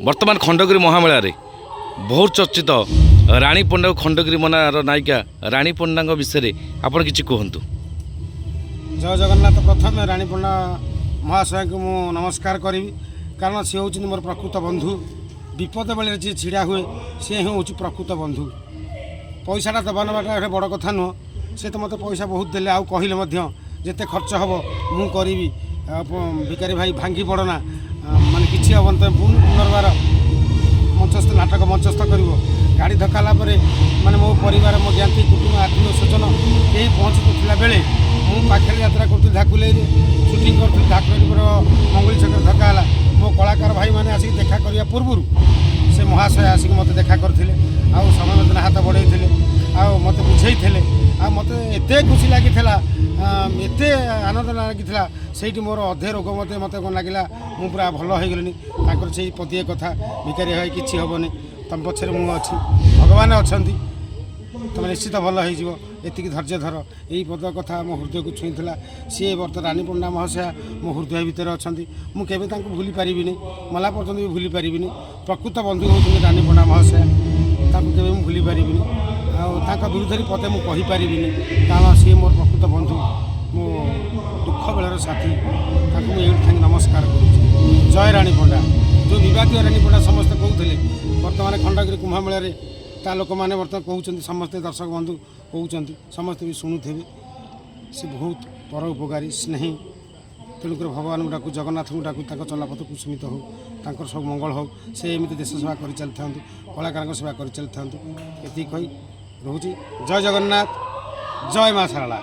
ବର୍ତ୍ତମାନ ଖଣ୍ଡଗିରି ମହାମେଳାରେ ବହୁତ ଚର୍ଚ୍ଚିତ ରାଣୀ ପଣ୍ଡା, ଖଣ୍ଡଗିରି ମନାର ନାୟିକା ରାଣୀ ପଣ୍ଡାଙ୍କ ବିଷୟରେ ଆପଣ କିଛି କୁହନ୍ତୁ। ଜୟ ଜଗନ୍ନାଥ। ପ୍ରଥମେ ରାଣୀ ପଣ୍ଡା ମହାଶୟଙ୍କୁ ମୁଁ ନମସ୍କାର କରିବି, କାରଣ ସେ ହେଉଛନ୍ତି ମୋର ପ୍ରକୃତ ବନ୍ଧୁ। ବିପଦ ବେଳରେ ଯିଏ ଛିଡ଼ା ହୁଏ, ସେ ହିଁ ହେଉଛି ପ୍ରକୃତ ବନ୍ଧୁ। ପଇସାଟା ଦେବା ନେବାଟା ଏଠି ବଡ଼ କଥା ନୁହଁ। ସେ ତ ମୋତେ ପଇସା ବହୁତ ଦେଲେ ଆଉ କହିଲେ ମଧ୍ୟ, ଯେତେ ଖର୍ଚ୍ଚ ହେବ ମୁଁ କରିବି, ଆଉ ଭିକାରୀ ଭାଇ, ଭାଙ୍ଗି ପଡ଼ନା, ମାନେ କିଛି ହେବନି, ତମେ ପୁଣି ପୁନର୍ବାର ମଞ୍ଚସ୍ଥ ନାଟକ ମଞ୍ଚସ୍ଥ କରିବ। ଗାଡ଼ି ଧକ୍କା ହେଲା ପରେ ମାନେ ମୋ ପରିବାର, ମୋ ଜ୍ଞାତି କୁଟୁମ୍ବ, ଆତ୍ମୀୟ ସ୍ୱଜନ କେହି ପହଞ୍ଚି ନଥିଲା ବେଳେ ମୁଁ ପାଖରେ ଯାତ୍ରା କରୁଥିଲି, ଧାକୁଲେଇରେ ସୁଟିଂ କରୁଥିଲି। ଧାକୁଲେଇର ମଙ୍ଗୁଳି ଛକରେ ଧକ୍କା ହେଲା। ମୋ କଳାକାର ଭାଇମାନେ ଆସିକି ଦେଖା କରିବା ପୂର୍ବରୁ ସେ ମହାଶୟ ଆସିକି ମୋତେ ଦେଖା କରିଥିଲେ ଆଉ ସମବେଦନା ହାତ ବଢ଼େଇଥିଲେ ଆଉ ମୋତେ ବୁଝେଇଥିଲେ। ଆଉ ମୋତେ ଏତେ ଖୁସି ଲାଗିଥିଲା, ଏତେ ଆନନ୍ଦ ଲାଗିଥିଲା। ସେଇଠି ମୋର ଅଧେ ରୋଗ ମୋତେ କ'ଣ ଲାଗିଲା, ମୁଁ ପୁରା ଭଲ ହେଇଗଲିଣି। ତାଙ୍କର ସେଇ ପଦିଏ କଥା, ଭିକାରୀ ଭାଇ, କିଛି ହେବନି, ତମ ପଛରେ ମୁଁ ଅଛି, ଭଗବାନ ଅଛନ୍ତି, ତୁମେ ନିଶ୍ଚିତ ଭଲ ହେଇଯିବ, ଏତିକି ଧୈର୍ଯ୍ୟ ଧର। ଏଇ ପଦ କଥା ମୋ ହୃଦୟକୁ ଛୁଇଁଥିଲା। ସିଏ ବର୍ତ୍ତମାନ ରାନୀ ପଣ୍ଡା ମହାଶୟା ମୋ ହୃଦୟ ଭିତରେ ଅଛନ୍ତି। ମୁଁ କେବେ ତାଙ୍କୁ ଭୁଲି ପାରିବିନି, ମଲା ପର୍ଯ୍ୟନ୍ତ ବି ଭୁଲି ପାରିବିନି। ପ୍ରକୃତ ବନ୍ଧୁ ହେଉଛନ୍ତି ରାନୀ ପଣ୍ଡା ମହାଶୟା। ତାଙ୍କୁ କେବେ ମୁଁ ଭୁଲି ପାରିବିନି ଆଉ ତାଙ୍କ ବିରୁଦ୍ଧରେ ପଦେ ମୁଁ କହିପାରିବିନି, କାରଣ ସିଏ ମୋର ପ୍ରକୃତ ବନ୍ଧୁ, ମୋ ଦୁଃଖ ବେଳର ସାଥୀ। ତାଙ୍କୁ ମୁଁ ଏଇଠି ଥାଇ ନମସ୍କାର କରୁଛି। ଜୟ ରାଣୀ ପଣ୍ଡା। ଯେଉଁ ବିବାଦୀୟ ରାଣୀ ପଣ୍ଡା ସମସ୍ତେ କହୁଥିଲେ, ବର୍ତ୍ତମାନ ଖଣ୍ଡଗିରି କୁମ୍ଭମେଳାରେ ତା ଲୋକମାନେ ବର୍ତ୍ତମାନ କହୁଛନ୍ତି, ସମସ୍ତେ ଦର୍ଶକ ବନ୍ଧୁ କହୁଛନ୍ତି, ସମସ୍ତେ ବି ଶୁଣୁଥିବେ। ସେ ବହୁତ ପରୋପକାରୀ, ସ୍ନେହୀ। ତେଣୁକରି ଭଗବାନଙ୍କୁ ଡାକୁ, ଜଗନ୍ନାଥଙ୍କୁ ଡାକୁ, ତାଙ୍କ ଚଲାପଥ କୁସୁମିତ ହଉ, ତାଙ୍କର ସବୁ ମଙ୍ଗଳ ହଉ। ସେ ଏମିତି ଦେଶ ସେବା କରିଚାଲିଥାନ୍ତୁ, କଳାକାରଙ୍କ ସେବା କରିଚାଲିଥାନ୍ତୁ। ଏତିକି କହି ରହୁଛି। ଜୟ ଜଗନ୍ନାଥ, ଜୟ ମା ଶାରଳା।